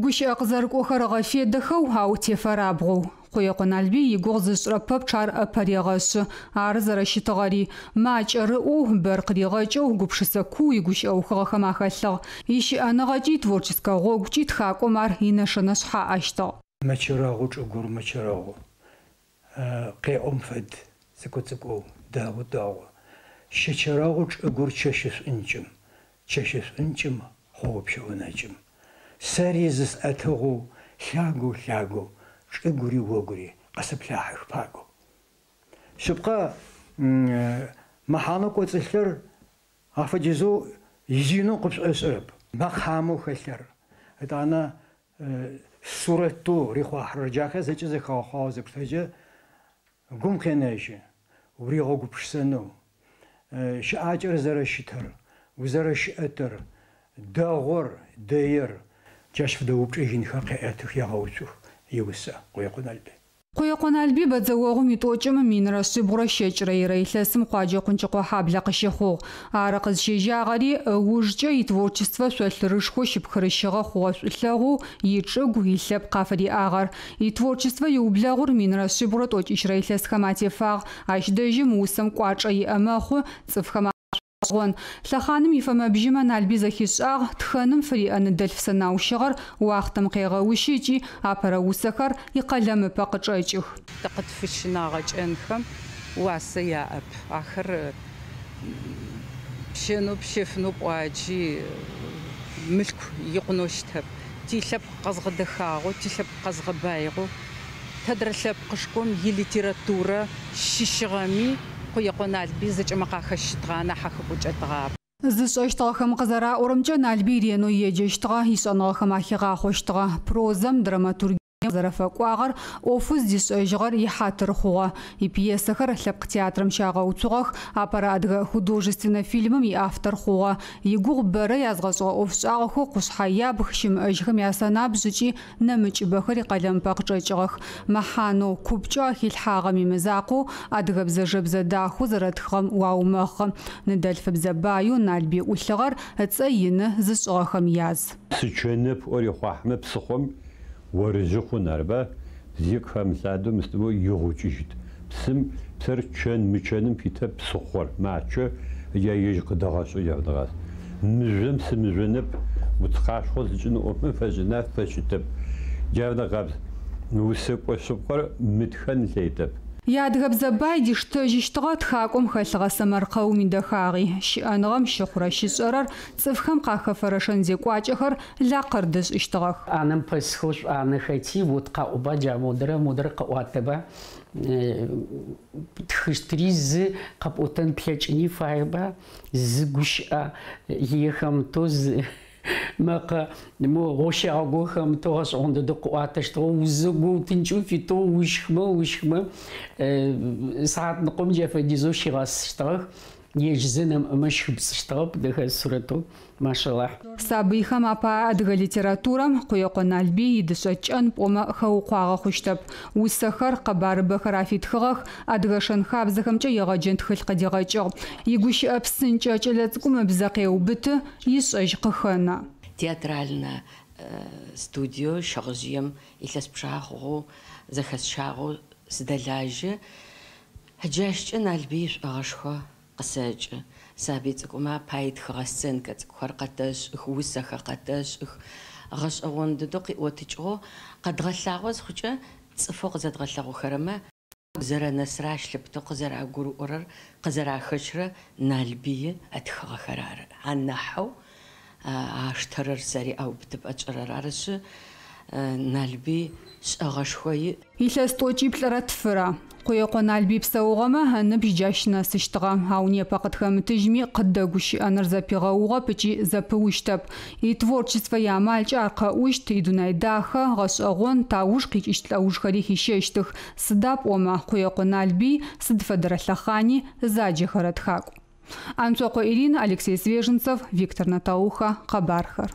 Гущыӏэ къызэрыкӏохэр ыгъэфедэхэу, ау тефэрабгъоу. Къуекъо Налбый игугъу зышӏырэ пэпчъ ар ыпэ регъэшъы. Ары зэрэщытыгъэри. Макӏэр ыӏоу, бэр къыригъэкӏэу, гупшысэ куу игущыӏэухыгъэхэм ахэлъыгъ. Ищыӏэныгъэкӏи, итворческэ гъогукӏи тхакӏом ар инэшэнэ шъхьаӏэщтыгъ. Мэчэрэгъу чӏыгур мэчэрэгъу, къеӏом фэд, цӏыкӏу-цӏыкӏоу, дэгъу, дэгъу. Щэчэрэгъу чӏыгур чэщы шӏункӏым, чэщы шӏункӏым хъоо-пщэо нэкӏым. Сэри зысӏэтыгъэу лъагэу, лъагэу, чӏыгури огури къэсэплъахьых пагэу. Шъыпкъэ, мэхьанэу кӏоцӏылъыр афэдизэу инэу къыпшӏошӏырэп. Мэкъамэу хэлъыр, етӏанэ сурэтэу рихъуахьырэр, джахэр зэкӏэ зэхэгъэхъуагъэу зыпштэкӏэ, гум къенэжьы, уригъэгупшысэнэу, щыӏакӏэр зэрэщытыр, узэрэщыӏэтыр, дэгъур, дэир, джащ фэдэ упчӏэ инхэр къеӏэтых, егъэуцух иусэ Къуекъо Налбый. Къуекъо Налбый бэдзэогъум итӏокӏым 1122-рэ илъэсым къуаджэу Къунчыкъохьаблэ къыщыхъугъ. Ары къызщежьагъэри ыужкӏэ итворчествэ шъолъырышхо щыпхырыщыгъэ хъугъэ шӏулъэгъоу ичӏыгу, илъэпкъ афыриӏагъэр. Итворчествэ иублэгъур 1190-рэ илъэсхэм атефагъ. Ащ дэжьым усэм кӏуачӏэ иӏэ мэхъу, цӏыфхэм ашӏогъэшӏэгъон. Лъэхъаным ифэмэ-бжьымэ Налбый зэхишӏагъ, тхэным фыриӏэ ныдэлъф сэнаущыгъэр уахътэм къегъэущы ыкӏи апэрэ усэхэр икъэлэмыпэ къычӏэкӏых. Тэ къытфыщынагъэ кӏэнхэм уасэ яӏэп. Ахэр пщэнэу, пщэфынэу пӏуаджи мылъку икъунэу щытэп. Тилъэпкъ къэзгъэдэхагъэу, тилъэпкъ къэзгъэбаигъэу, тэдрэ лъэпкъышхом илитературэ щыщыгъэми Къуекъо Налбый зэкӏэмэ къахэщытыгъэ, анахь ахэкӏокӏэтыгъап. Зышӏэщтыгъэхэм къызэраӏорэмкӏэ, Налбый ренэу еджэщтыгъэ, ишӏэныгъэхэм ахигъахъощтыгъэ. Прозэм, драматургием зэрэфэкӏуагъэр, ӏофэу зыдишӏэжьыгъэр ихьатыр хъугъэ. Ипьесэхэр лъэпкъ театрэм щагъэуцугъэх, апэрэ адыгэ художественнэ фильмым иавтор хъугъэ. Игугъу бэрэ язгъэшӏыгъэ ӏофшӏагъэхэу Къушъхьэ ябг, Щымыӏэжьхэм ясэнабжъ ыкӏи нэмыкӏыбэхэр икъэлэмыпэ къычӏэкӏыгъэх. Мэхьанэу, купкӏэу ахилъхьагъэм имызакъоу, адыгэбзэ жэбзэ дахэу зэрэтхыгъэм уаумэхъы. Ныдэлъфыбзэ баеу Налбый ӏулъыгъэр ыцӏэ ины зышӏыгъэхэм яз. Псычэнэп ӏо рихъуахьмэ псыхъом орыжъы хъун арыба, зи къыхэмылъадэу мыстымэу игъукӏыжьыт. Псым псэр чэн мычэным фитэп псыхъор, мачъэ, я ежь къыдэгъэшӏэу егъдыгъас. Мыжъом сымыжъонэп, уц къашхъо зыкӏын ӏофым фэшӏына фэщытэп. Джавныгъабз, усэкӏо шъыпкъэр мытхэн ылъэкӏытэп. Иадыгэбзэ бай диштэжьыщтыгъэ тхакӏом хэлъыгъэ сэмэркъэум идэхагъи. Щыӏэныгъэм щыхъурэ-щышӏэрэр, цӏыфхэм къахэфэрэ шэн-зекӏуакӏэхэр лакъырд ышӏыщтыгъэх. ӏанэм пэсхэу шӏуанэхэти, вот къаӏоба, джа модрэ модрэ къыӏуатэба, птхыщтыри зы къэпӏотэн плъэкӏыни фаеба, зы гущыӏэ лые хэмытэу, зы мэкъэ мо гъощагъэ хэмытэу гъэшӏэгъон дэдэу къыӏуатэщтыгъэ, узэгоутынкӏэу фитэу ущхымэ, ущхымэ, сыхьатныкъом джа фэдизэу щигъэсыщтыгъэх, ежь зы нэмыӏэмэ щхыпцӏыщтыгъэп, дэхэ сурэтэу, машалахь. Сабыйхэм апае адыгэ литературэм Къуекъо Налбый идышъэ кӏэн пӏомэ хэукъуагъэ хъущтэп. Усэхэр, къэбарыбэхэр афитхыгъэх, адыгэ шэн-хабзэхэмкӏэ егъэджэн тхылъ къыдигъэкӏыгъ. Игущыӏэ псынкӏэ кӏэлэцӏыкӏум ыбзэ къеубыты, ишӏэжь къыхэнэ. Театральнэ студиеу Щыгъыжъыем илъэс пчъагъэ хъугъэу зэхэсщагъэу сыдэлажьэ. Джащкӏэ Налбый ишӏогъэшхо къысэкӏы. Сабый цӏыкӏумэ апае тхыгъэ сценкэ цӏыкӏухэр къэтэшӏых, усэхэр къэтэшӏых. Гъэшӏэгъон дэдэу къиӏотыкӏыгъэу къэдгъэлъагъо зыхъукӏэ цӏыфэу къызэдгъэлъэгъухэрэмэ зэрэнэсырэ ащ лъыпытэу къызэрагурыӏорэр, къызэрахэщырэ Налбый ытхыгъэхэр ары. Анахьэу аштэрэр сэри ӏэубытыпӏэ тшӏырэр арышъы, Налбый шӏэгъэшхо иӏ. Илъэс 92-рэ. Къуекъо Налбый псэугъэмэ ыныбжь джащ нэсыщтыгъэ. Ау непэ къытхэмытыжьми къыддэгущыӏэныр зэпигъэугъэп ыкӏи зэпыущтэп. Итворчествэ иамалкӏэ ар къэӏущт, идунай дахэ, гъэшӏэгъон, тауж къикӏыщт лӏэужхэри хищэщтых. Сыда пӏомэ, Къуекъо Налбый сыд фэдэрэ лъэхъани заджэхэрэ тхакӏу. Анцокъо Ирина, Алексей Свеженцев, Виктор Натауха, Къэбархэр.